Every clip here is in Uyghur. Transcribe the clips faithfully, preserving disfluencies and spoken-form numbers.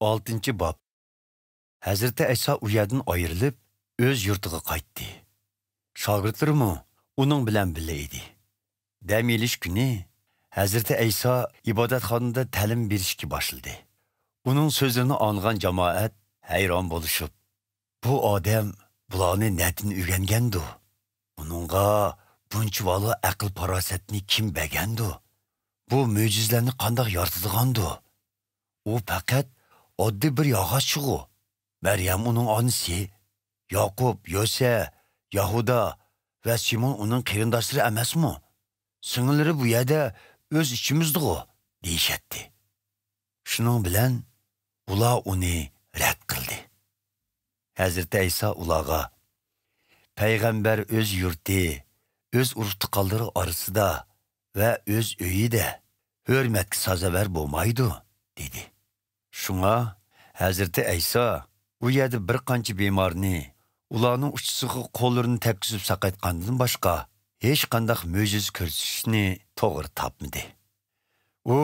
ئالتىنچى باب. ھەزرىتى ئەيسا ئۇ يەردىن ئايرىلىپ، ئۆز يۇرتىغا قايتتى. شاگىرتلىرىمۇ ئۇنىڭ بىلەن بىللە ئىدى. دەم ئېلىش كۈنى ھەزرىتى ئەيسا ئىبادەتخانىدا تەلىم بېرىشكە باشلىدى. ئۇنىڭ سۆزلىرىنى ئاڭلىغان جامائەت ھەيران بولۇشۇپ، «بۇ ئادەم بۇلارنى نەدىن ئۆگەنگەندۇ؟ ئۇنىڭغا بۇنچىۋالا ئەقىل-پاراسەتنى كىم بەرگەندۇ؟ بۇ مۆجىزىلەرنى قانداق يارىتىدىغاندۇ؟ ئۇ پەقەت ئاددىي بىر ياغاچچىغۇ. مەريەم ئۇنىڭ ئانىسى، ياقۇپ، يوسە، ياھۇدا ۋە سىمون ئۇنىڭ قېرىنداشلىرى ئەمەسمۇ؟ سىڭىللىرى بۇ يەردە، ئۆز ئىچىمىزدىغۇ» دېيىشەتتى. شۇنىڭ بىلەن ئۇلار ئۇنى رەت قىلدى. ھەزرىتى ئەيسا ئۇلارغا، «پەيغەمبەر ئۆز يۇرتى، ئۆز ئۇرۇق-تۇغقانلىرى ئارىسىدا ۋە ئۆز ئۆيىدە ھۆرمەتكە سازاۋەر بولمايدۇ» دېدى. شۇڭا ھەزرىتى ئەيسا ئۇ يەردە بىر قانچە بىمارنى، ئۇلارنىڭ ئۇچىسىغا قوللىرىنى تەگكۈزۈپ ساقايتقاندىن باشقا، ھېچقانداق مۆجىزە كۆرسىتىشنى توغرا تاپمىدى. ئۇ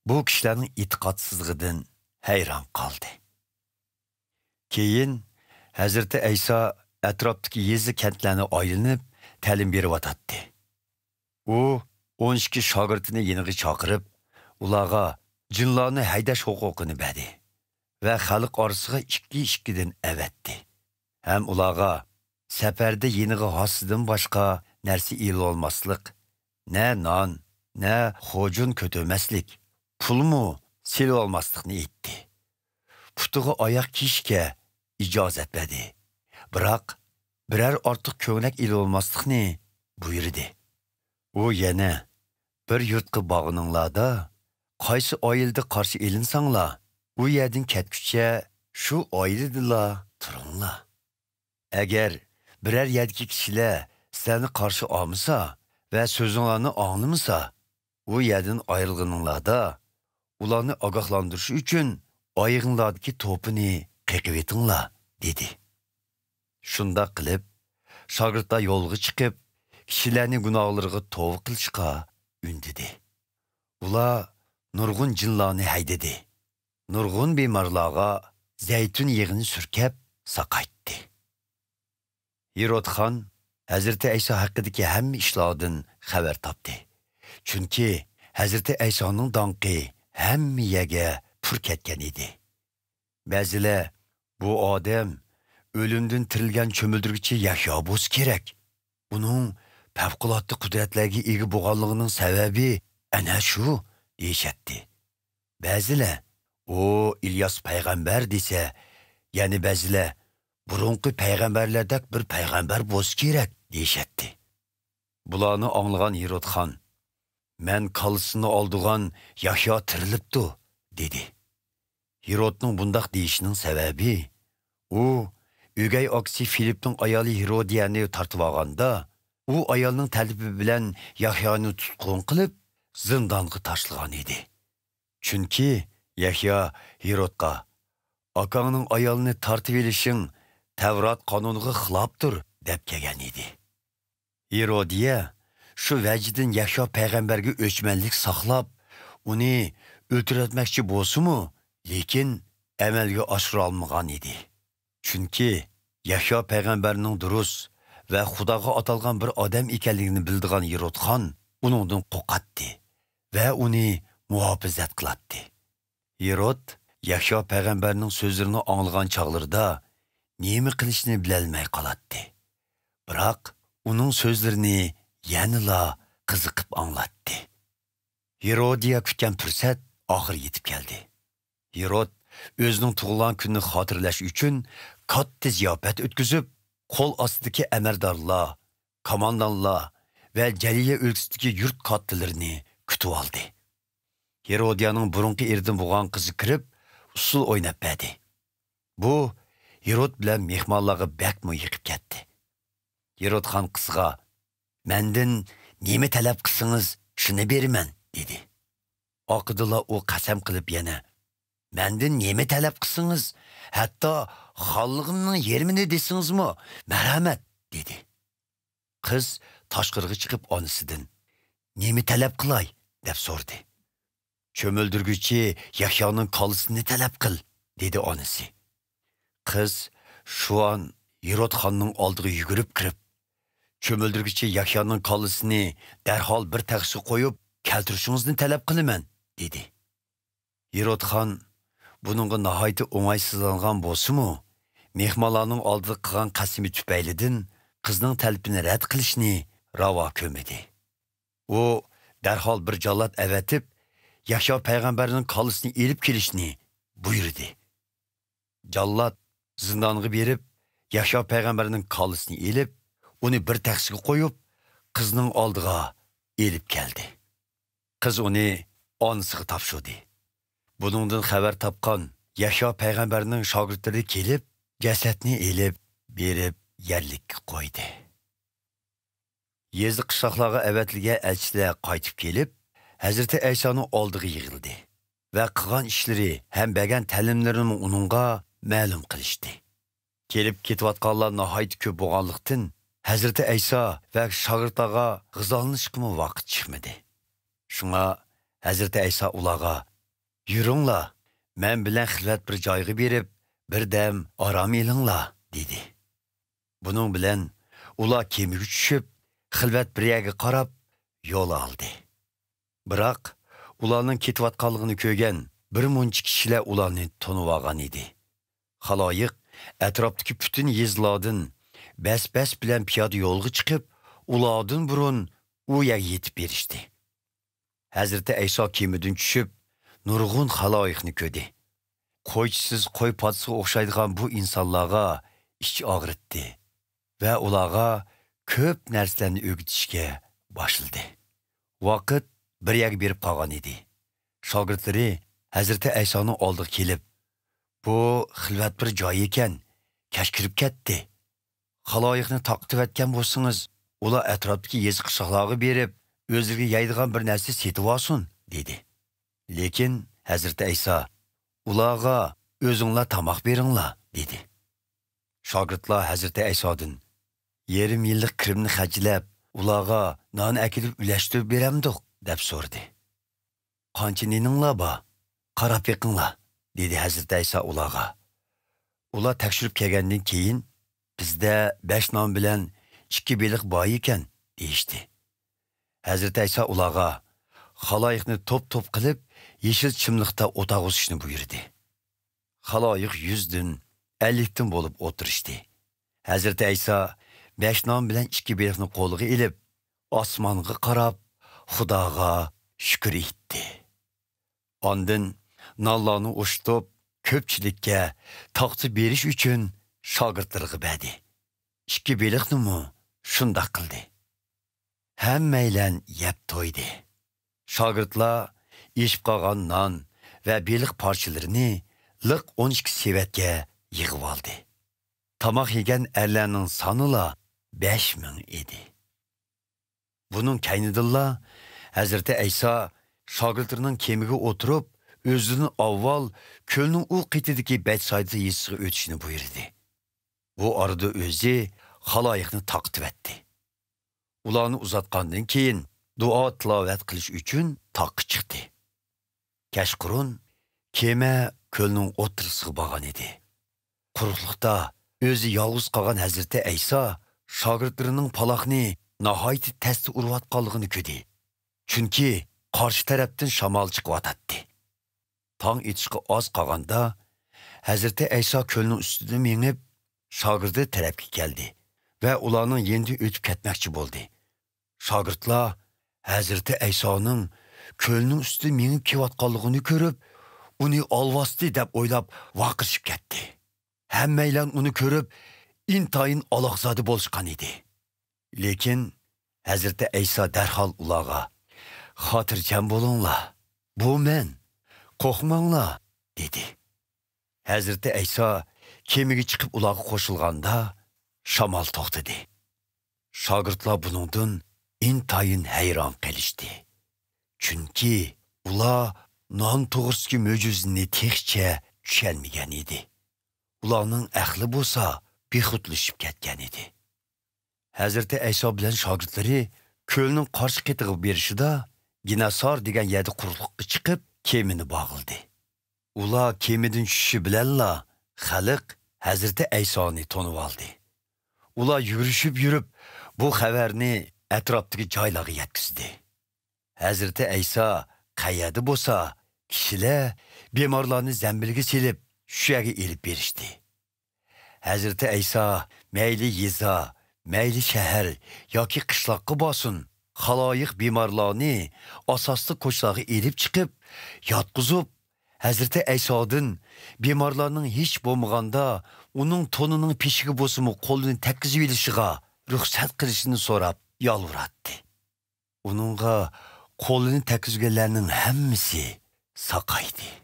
بۇ كىشىلەرنىڭ ئېتىقادسىزلىقىدىن ھەيران قالدى. كېيىن ھەزرىتى ئەيسا ئەتراپتىكى يېزا-كەنتلەرنى ئايلىنىپ، تەلىم بېرىۋاتاتتى. ئۇ ئون ئىككى شاگىرتىنى يېنىغا چاقىرىپ، ئۇلارغا جىنلارنى ھەيدەش ھوقۇقىنى بەردى ۋە خەلق ئارىسىغا ئىككى-ئىككىدىن ئەۋەتتى. ھەم ئۇلارغا سەپەردە يېنىغا ھاسىدىن باشقا نەرسە ئېلىۋالماسلىق، نە نان، نە خوجۇن كۆتۈرمەسلىك، پۇلمۇ سېلىۋالماسلىقنى ئېيتتى. پۇتىغا ئاياق كىيىشكە ئىجازەت بەردى. بىراق، بىرەر ئارتۇق كۆڭلەك ئېلىۋالماسلىقنى بۇيرۇدى. ئۇ يەنە، «بىر يۇرتقا بارغىنىڭلاردا، قايسى ئائىلىدە قارشى ئېلىنساڭلار، ئۇ يەردىن كەتكۈچە شۇ ئائىلىدىلا تۇرۇڭلار. ئەگەر بىرەر يەردىكى كىشىلەر سىلەرنى قارشى ئالمىسا ۋە سۆزۈڭلارنى ئاڭلىمىسا، ئۇ يەردىن ئايرىلغىنىڭلاردا، ئۇلارنى ئاگاھلاندۇرۇش ئۈچۈن ئايىغىڭلاردىكى توپىنى قېقىۋېتىڭلار» دېدى. شۇنداق قىلىپ، شاگىرتلار يولغا چىقىپ، كىشىلەرنى گۇناھلىرىغا توۋا قىلىشقا ئۈندىدى. ئۇلار نۇرغۇن جىنلارنى ھەيدىدى. نۇرغۇن بىمارلارغا زەيتۇن يېغىنى سۈركەپ ساقايتتى. ھېرود خان ھەزرىتى ئەيسا ھەققىدىكى ھەممە ئىشلاردىن خەۋەر تاپتى. چۈنكى ھەزرىتى ئەيسانىڭ داڭقى ھەممە يەرگە پۇر كەتكەن ئىدى. بەزىلەر، «بۇ ئادەم ئۆلۈمدىن تىرىلگەن چۆمۈلدۈرگۈچى يەھيا بولسا كېرەك. ئۇنىڭ پەۋقۇلئاددە قۇدرەتلەرگە ئىگە بولغانلىقىنىڭ سەۋەبى ئەنە شۇ» دېيىشەتتى. بەزىلەر، «ئۇ ئىلياس پەيغەمبەر» دېسە، يەنە بەزىلەر، «بۇرۇنقى پەيغەمبەرلەردەك بىر پەيغەمبەر بولسا كېرەك» دېيىشەتتى. بۇلارنى ئاڭلىغان ھېرود خان، «مەن كاللىسىنى ئالدۇرغان يەھيا تىرىلىپتۇ» دېدى. ھېرودنىڭ بۇنداق دېيىشىنىڭ سەۋەبى، ئۇ ئۆگەي ئاكىسى فىلىپنىڭ ئايالى ھېرودىيەنى تارتىۋالغاندا، ئۇ ئايالنىڭ تەلىپى بىلەن يەھيانى تۇتقۇن قىلىپ، زىندانغا تاشلىغان ئىدى. چۈنكى يەھيا ھېرودقا، «ئاكاڭنىڭ ئايالىنى تارتىۋېلىشىڭ تەۋرات قانۇنىغا خىلاپتۇر» دەپ كەلگەن ئىدى. ھېرودىيە شۇ ۋەجىدىن يەھيا پەيغەمبەرگە ئۆچمەنلىك ساقلاپ، ئۇنى ئۆلتۈرۈۋەتمەكچى بولسىمۇ، لېكىن ئەمەلگە ئاشۇرالمىغان ئىدى. چۈنكى يەھيا پەيغەمبەرنىڭ دۇرۇس ۋە خۇداغا ئاتالغان بىر ئادەم ئىكەنلىكىنى بىلىدىغان ھېرود خان ئۇنىڭدىن قورقاتتى ۋە ئۇنى مۇھاپىزەت قىلاتتى. ھېرود يەھيا پەيغەمبەرنىڭ سۆزلىرىنى ئاڭلىغان چاغلىرىدا نېمە قىلىشنى بىلەلمەي قالاتتى. بىراق ئۇنىڭ سۆزلىرىنى يەنىلا قىزىقىپ ئاڭلاتتى. ھېرودىيە كۈتكەن پۇرسەت ئاخىرى يېتىپ كەلدى. ھېرود ئۆزىنىڭ تۇغۇلغان كۈنىنى خاتىرىلەش ئۈچۈن كاتتا زىياپەت ئۆتكۈزۈپ، قول ئاستىدىكى ئەمەلدارلار، كاماندانلار ۋە جەلىلىيە ئۆلكىسىدىكى يۇرت كاتتىلىرىنى كۈتۈۋالدى. ھېرودىيانىڭ بۇرۇنقى ئېرىدىن بولغان قىزى كىرىپ، ئۇسسۇل ئويناپ بەردى. بۇ ھېرود بىلەن مېھمانلارغا بەكمۇ يېقىپ كەتتى. ھېرود خان قىزغا، «مەندىن نېمە تەلەپ قىلسىڭىز، شۇنى بېرىمەن» دېدى. ئارقىدىنلا ئۇ قەسەم قىلىپ يەنە، «مەندىن نېمە تەلەپ قىلسىڭىز، ھەتتا خانلىقىمنىڭ يېرىمىنى دېسىڭىزمۇ، مەرھەمەت» دېدى. قىز تاشقىرىغا چىقىپ ئانىسىدىن، «نېمە تەلەپ قىلاي؟» دەپ سورىدى. «چۆمۈلدۈرگۈچى يەھيانىڭ كاللىسىنى تەلەپ قىل» دېدى ئانىسى. قىز شۇئان ھېرود خاننىڭ ئالدىغا يۈگۈرۈپ كىرىپ، چۆمۈلدۈرگۈچى يەھيانىڭ كاللىسىنى دەرھال بىر تەخسىگە قويۇپ، كەلتۈرۈشىڭىزنى تەلەپ قىلىمەن، دېدى. ھېرود خان بۇنىڭغا ناھايىتى ئوڭايسىزلانغان بولسىمۇ، مېھمانلارنىڭ ئالدىدا قىلغان قەسىمى تۈپەيلىدىن قىزنىڭ تەلىپىنى رەت قىلىشنى راۋا كۆرمىدى. ئۇ دەرھال بىر جاللات ئەۋەتىپ، يەھيا پەيغەمبەرنىڭ كاللىسىنى ئېلىپ كېلىشنى بۇيرۇدى. جاللات زىندانغا بېرىپ، يەھيا پەيغەمبەرنىڭ كاللىسىنى ئېلىپ، ئۇنى بىر تەخسىگە قويۇپ، قىزنىڭ ئالدىغا ئېلىپ كەلدى. قىز ئۇنى ئانىسىغا تاپشۇردى. بۇنىڭدىن خەۋەر تاپقان يەھيا پەيغەمبەرنىڭ شاگىرتلىرى كېلىپ، جەسەتنى ئېلىپ بېرىپ يەرلىككە قويدى. يېزا قىشلاقلارغا ئەۋەتىلگەن ئەلچىلەر قايتىپ كېلىپ، ھەزرىتى ئەيسانىڭ ئالدىغا يىغىلدى ۋە قىلغان ئىشلىرى ھەم بەرگەن تەلىملىرىنى ئۇنىڭغا مەلۇم قىلىشتى. كېلىپ كېتىۋاتقانلار ناھايىتى كۆپ بولغانلىقتىن، ھەزرىتى ئەيسا ۋە شاگىرتلارغا غىزالىنىشقىمۇ ۋاقىت چىقمىدى. شۇڭا ھەزرىتى ئەيسا ئۇلارغا، «يۈرۈڭلار، مەن بىلەن خىلۋەت بىر جايغا بېرىپ، بىردەم ئارام ئېلىڭلار» دېدى. بۇنىڭ بىلەن ئۇلار كېمىگە چۈشۈپ، خىلۋەت بىر يەرگە قاراپ يول ئالدى. بىراق، ئۇلارنىڭ كېتىۋاتقانلىقىنى كۆرگەن بىر مۇنچە كىشىلەر ئۇلارنى تونۇۋالغان ئىدى. خالايىق ئەتراپتىكى پۈتۈن يېزىلاردىن بەس-بەس بىلەن پىيادە يولغا چىقىپ، ئۇلاردىن بۇرۇن ئۇ يەرگە يېتىپ بېرىشتى. ھەزرىتى ئەيسا كېمىدىن چۈشۈپ، نۇرغۇن خالايىقنى كۆردى. قويچىسىز قوي پادىسىغا ئوخشايدىغان بۇ ئىنسانلارغا ئىچ ئاغرىتتى ۋە ئۇلارغا كۆپ نەرسىلەرنى ئۆگىتىشكە باشلىدى. ۋاقىت بىر يەرگە بېرىپ قالغان ئىدى. شاگىرتلىرى ھەزرىتى ئەيسانىڭ ئالدىغا كېلىپ، «بۇ خىلۋەت بىر جاي ئىكەن، كەچ كىرىپ كەتتى. خالايىقنى تارقىتىۋەتكەن بولسىڭىز، ئۇلار ئەتراپتىكى يېزا قىشلاقلارغا بېرىپ، ئۆزلىرىگە يەيدىغان بىر نەرسە سېتىۋالسۇن» دېدى. لېكىن ھەزرىتى ئەيسا، «ئۇلارغا ئۆزۈڭلار تاماق بېرىڭلار» دېدى. شاگىرتلار ھەزرىتى ئەيسادىن، «يېرىم يىللىق كىرىمنى خەجلەپ، ئۇلارغا نان ئەكېلىپ ئۈلەشتۈرۈپ بېرەمدۇق؟» دەپ سورىدى. «قانچە نېنىڭلار بار؟ قاراپ بېقىڭلار» دېدى ھەزرىتى ئەيسا ئۇلارغا. ئۇلار تەكشۈرۈپ كەلگەندىن كېيىن، «بىزدە بەش نان بىلەن ئىككى بېلىق بار ئىكەن» دېيىشتى. ھەزرىتى ئەيسا ئۇلارغا، «خالايىقنى توپ-توپ قىلىپ، يېشىل چىملىقتا ئولتۇرغۇزۇشنى بۇيرۇدى.» خالايىق يۈزدىن، ئەللىكتىن بولۇپ ئولتۇرۇشتى. ھەزرىتى ئەيسا بەش نان بىلەن ئىككى بېلىقنى قولىغا ئېلىپ، ئاسمانغا قاراپ، خۇداغا شۈكۈر ئېيتتى. ئاندىن نانلارنى ئوشتۇپ، كۆپچىلىككە تاختا بېرىش ئۈچۈن شاگىرتلىرىغا بەردى. ئىككى بېلىقنىمۇ شۇنداق قىلدى. ھەممەيلەن يەپ تويدى. شاگىرتلار ئېشىپ قالغان نان ۋە بېلىق پارچىلىرىنى لىق ئون ئىككى سېۋەتكە يىغىۋالدى. تاماق يېگەن ئەرلەرنىڭ سانىلا بەش مىڭ ئىدى. بۇنىڭ كەينىدىنلا ھەزرىتى ئەيسا شاگىرتلىرىنىڭ كېمىگە ئولتۇرۇپ، ئۆزىدىن ئاۋۋال كۆلنىڭ ئۇ قېتىدىكى بەتسايدا يېزىسىغا ئۆتۈشنى بۇيرۇدى. بۇ ئارىدا ئۆزى خالايىقنى تارقىتىۋەتتى. ئۇلارنى ئۇزاتقاندىن كېيىن، دۇئا تىلاۋەت قىلىش ئۈچۈن تاغقا چىقتى. كەچقۇرۇن كېمە كۆلنىڭ ئوتتۇرىسىغا بارغان ئىدى. قۇرۇقلۇقتا ئۆزى يالغۇز قالغان ھەزرىتى ئەيسا شاگىرتلىرىنىڭ پالاقنى ناھايىتى تەستە ئۇرۇۋاتقانلىقىنى كۆردى. چۈنكى قارشى تەرەپتىن شامال چىقىۋاتاتتى. تاڭ ئېتىشقا ئاز قالغاندا، ھەزرىتى ئەيسا كۆلنىڭ ئۈستىدىن مېڭىپ، شاگىرتى تەرەپكە كەلدى ۋە ئۇلارنىڭ يېنىدىن ئۆتۈپ كەتمەكچى بولدى. شاگىرتلار ھەزرىتى ئەيسانىڭ كۆلنىڭ ئۈستىدىن مېڭىپ كېلىۋاتقانلىقىنى كۆرۈپ، ئۇنى ئالۋاستى دەپ ئويلاپ ۋارقىرىشىپ كەتتى. ھەممەيلەن ئۇنى كۆرۈپ، ئىنتايىن ئالاقزادە بولۇشقان ئىدى. لېكىن ھەزرىتى ئەيسا دەرھال ئۇلارغا، «خاتىرجەم بولۇڭلار، بۇ مەن، قورقماڭلار» دېدى. ھەزرىتى ئەيسا كېمىگە چىقىپ ئۇلارغا قوشۇلغاندا، شامال توختىدى. شاگىرتلار بۇنىڭدىن ئىنتايىن ھەيران قېلىشتى. چۈنكى ئۇلار نان توغرىسىدىكى مۆجىزىنى تېخىچە چۈشەنمىگەن ئىدى. ئۇلارنىڭ ئەقلى بولسا بىخۇدلىشىپ كەتكەن ئىدى. ھەزرىتى ئەيسا بىلەن شاگىرتلىرى كۆلنىڭ قارشى قېتىغا بېرىشىدا، گېناسار دېگەن يەردە قۇرۇقلۇققا چىقىپ، كېمىنى باغلىدى. ئۇلار كېمىدىن چۈشۈشى بىلەنلا خەلق ھەزرىتى ئەيسانى تونۇۋالدى. ئۇلار يۈگۈرۈشۈپ يۈرۈپ، بۇ خەۋەرنى ئەتراپتىكى جايلارغا يەتكۈزدى. ھەزرىتى ئەيسا قەيەردە بولسا، كىشىلەر بىمارلارنى زەمبىلگە سېلىپ، شۇ يەرگە ئېلىپ بېرىشتى. ھەزرىتى ئەيسا مەيلى يېزا، مەيلى شەھەر ياكى قىشلاققا بارسۇن، خالايىق بىمارلارنى ئاساسلىق كوچىلارغا ئېلىپ چىقىپ، ياتقۇزۇپ، ھەزرىتى ئەيسادىن بىمارلارنىڭ ھېچ بولمىغاندا ئۇنىڭ تونىنىڭ پېشىگە بولسىمۇ قولىنى تەگكۈزۈۋېلىشىغا رۇخسەت قىلىشىنى سوراپ يالۋۇراتتى. ئۇنىڭغا قولىنى تەگكۈزگەنلەرنىڭ ھەممىسى ساقايدى.